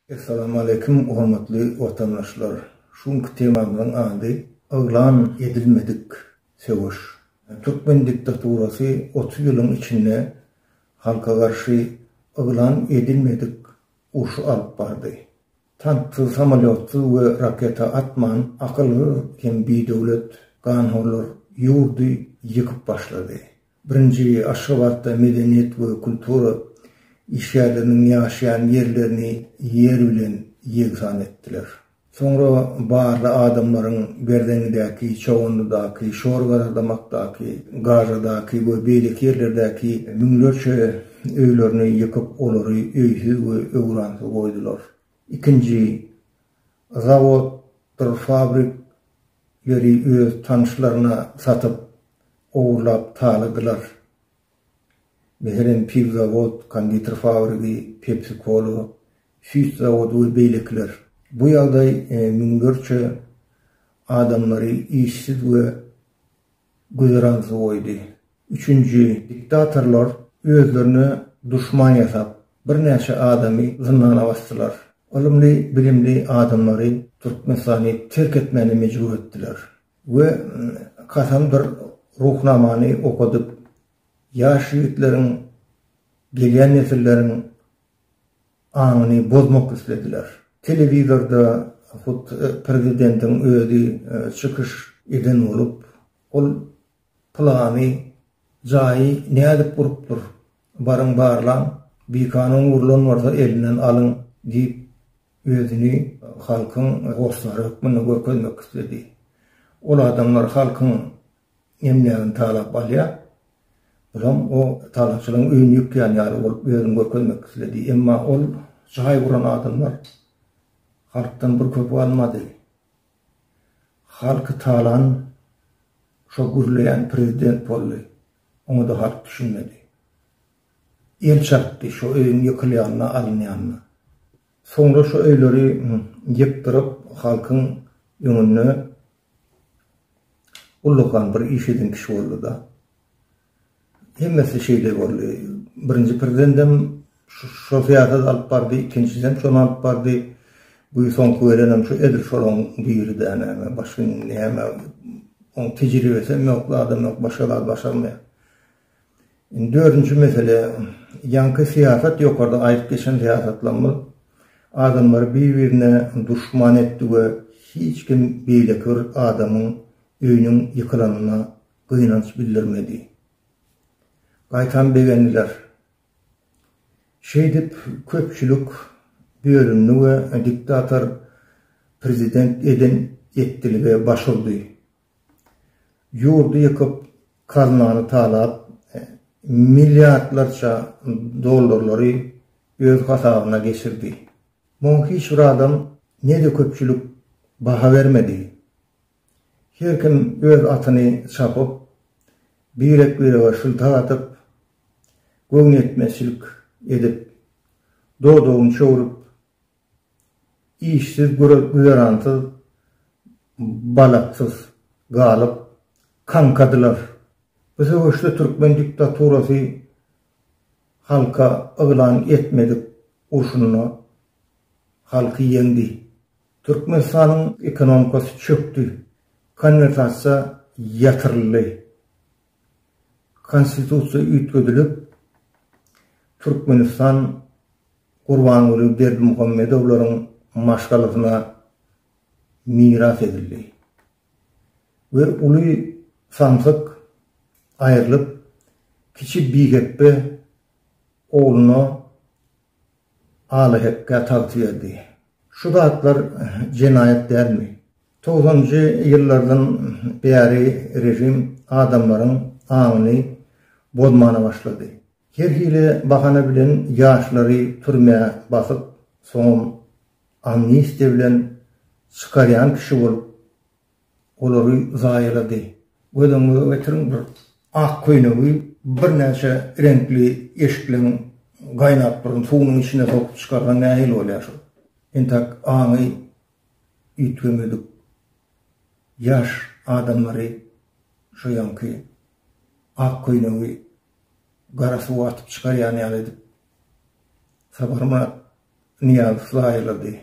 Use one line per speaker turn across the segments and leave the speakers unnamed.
Essalamu Aleýkum hormatly watandaşlar! Şu günki temamyzyň ady Yglan edilmedik söweş. Türkmen diktaturasy 30 ýylyň içinde halka garşy yglan edilmedik urşy alyp bardy. Tanksyz, samolýotsyz we raketa atman, akylsyz hem bidöwlet ganhorlar ýurdy ýykyp başlady. Birinji Aşgabatda medeniýet we kultura işgärleriniň ýaşaýan ýerlerini ýer bilen ýegsan etdiler. Soňra barly adamlaryň Berzeňňidäki, Çoganlydaky, Şorgaradamakdaky, Gažadaky we beýleki ýerlerdäki müňlerçe öýlerini ýykyp, olary öýsüz we öwransyz goýdular. Ikinji zawoddyr fabrikleri öz tanyşlaryna satyp, ogurlap taladylar. Meselem, piwzawod, konditer fabrigi, Pepsi-Kola, süýt zawody we beýlekiler. Bu ýagdaý müňlerçe adamlary işsiz we güzeransyz goýdy. Üçünji, diktatorlar özlerine duşman ýasap, birnäçe adamy zyndana basdylar. Ylymly, bilimli adamlary Türkmenistany terk etmäne mejbur etdiler we kasamdyr Ruhnamany okadyp, ýaş ýigitleriň, gelýän nesilleriň aňyny bozmak islediler. Telewizorda hut prezidentiň özi çykyş eden bolup, ol pylany jaýy nädip gurupdyr, baryň barlaň, bikanun gurlan bolsa elinden alyň diýip, özüni halkyň hossary hökmünde görkezmek isledi. Ol adamlar halkyň Emlägini talap alýar. Bulam o talaňçylaryň öýüni ýykýan ýaly bolup özüni görkezmek isledi. Emma ol jaý guran adamlar halkdan bir köpük almady. Halky talan şo gürleýän prezident boldy. Oňa-da halk düşünmedi. El çarpdy şo öýüň ýykylýanyna, alynýanyna. Soňra şo öýleri ýykdyryp halkyň öňünde Ullakan bir iş eden kişi boldy-da. Hemmesi şeýle boldy. Birinji prezidendem şo syýasaty alyp bardy, ikinjisem şony alyp bardy. Bu soňky gelenem şu edil şolaň biri-dä näme, başga näme, oň tejribesem ýok, zadam ýok, başga zat başarmaýar. Indi dördünji mesele, ýaňky syýasat ýokarda aýdyp geçen syýasatlarymyz adamlary bir-birine duşman etdi we hiç kim beýleki bir adamyň öýüniň ýykylanyna gynanç bildirmedi. Gaýtam begendiler. Şeýdip köpçülik bölündi we diktator prezident eden etdilige baş urdy. Ýurdy ýykyp, kaznany talap, milliardlarça dollarlary öz hasabyna geçirdi. Muňa hiç bir adam, ne-de köpçülik baha bermedi. Her kim öz atyny çapyp, birek-birege şyltak atyp, göwnüýetmezçilik edip, dodagyny çöwrüp, Işsiz, güzeransyz, balaksyz galyp, kaňkadylar. Bu söweşde türkmen diktaturasy halka yglan etmedik urşunda halky ýeňdi. Türkmenistanyň ekonomikasy çökdi, konwertasiýa ýatyryldy. Konstitusiýa üýtgedilip, Türkmenistan Gurbanguly Berdimuhamedowlaryň maşgalasyna miras edildi we uly samsyk aýrylyp, kiçi bihepbe ogluna Alyhekgä tagty berdi. Şu zatlar jenaýat dälmi? Togsanynjy ýyllardan bäri režim adamlaryň aňyny bozmana başlady. Her hili bahana bilen ýaşlary türmä basyp, soňam amnistiýa bilen çykarýan kişi bolup, olary zaýalady. Göz öňüňize getiriň, bir ak köýnegi birnäçe reňkli eşikleň gaýnap duran suwunyň içine sokup çykarsaň nähili bolýar şol? Entäk aňy üýtgemedik ýaş adamlary şo ýaňky ak köýnegi gara suwa atyp çykarýan ýaly edip Saparmyrat. Nyýazow zaýalady.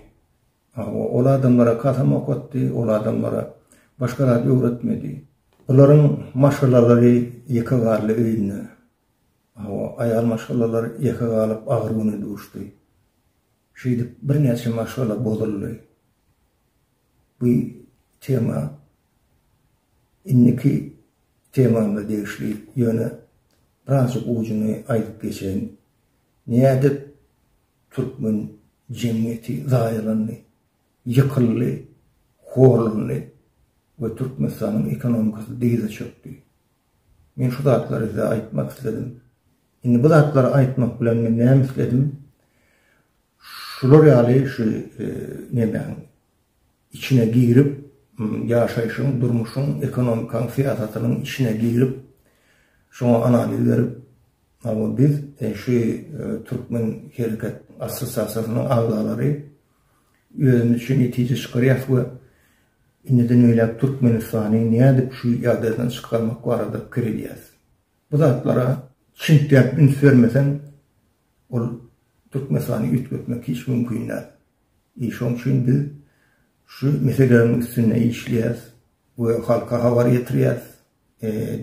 Hawa, ol adamlara kasam okatdy, ol adamlara başga zat öwretmedi. Bularyň maşgalalary ýeke galdy öýünde. Hawa, aýal maşgalalar ýeke galyp agyr güne duşdy. Şeýdip birnäçe maşgala bozuldy. Bu tema indiki temamyza degişli, ýöne birazjyk ujuny aýdyp geçeýin. Nädip türkmen jemgyýeti zaýalandy, ýykyldy, horlandy we Türkmenistanyň ekonomikasy dyza çökdi? Men şu zatlary size aýtmak isledim. Indi bu zatlary aýtmak bilen men näme isledim? Şular ýaly şu nemäň içine girip, ýaşaýşyň, durmuşyň, ekonomikaň, syýasatynyň içine girip, şoňa analiz berip, hawa biz şu Türkmen hereket assosiasiýasynyň agzalary özümiz üçin netije çykarýas we indiden beýläk Türkmenistany nädip şu ýagdaýdan çykarmak barada pikir edýäs. Bu zatlara çintgäp üns bermeseň, ol Türkmenistany üýtgetmek hiç mümkin däl. I şoň üçin biz şu meseleleriň üstünde işleýäs we halka habar ýetirýäs.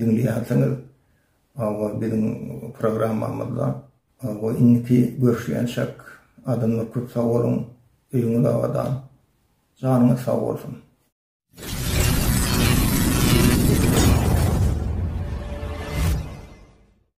Diňleýänsiňiz hawa biziň programmamyzda. Hawa indiki görüşýänçäk adamlar köp sag boluň, öýüňiz abadan, janyňyz sag bolsun.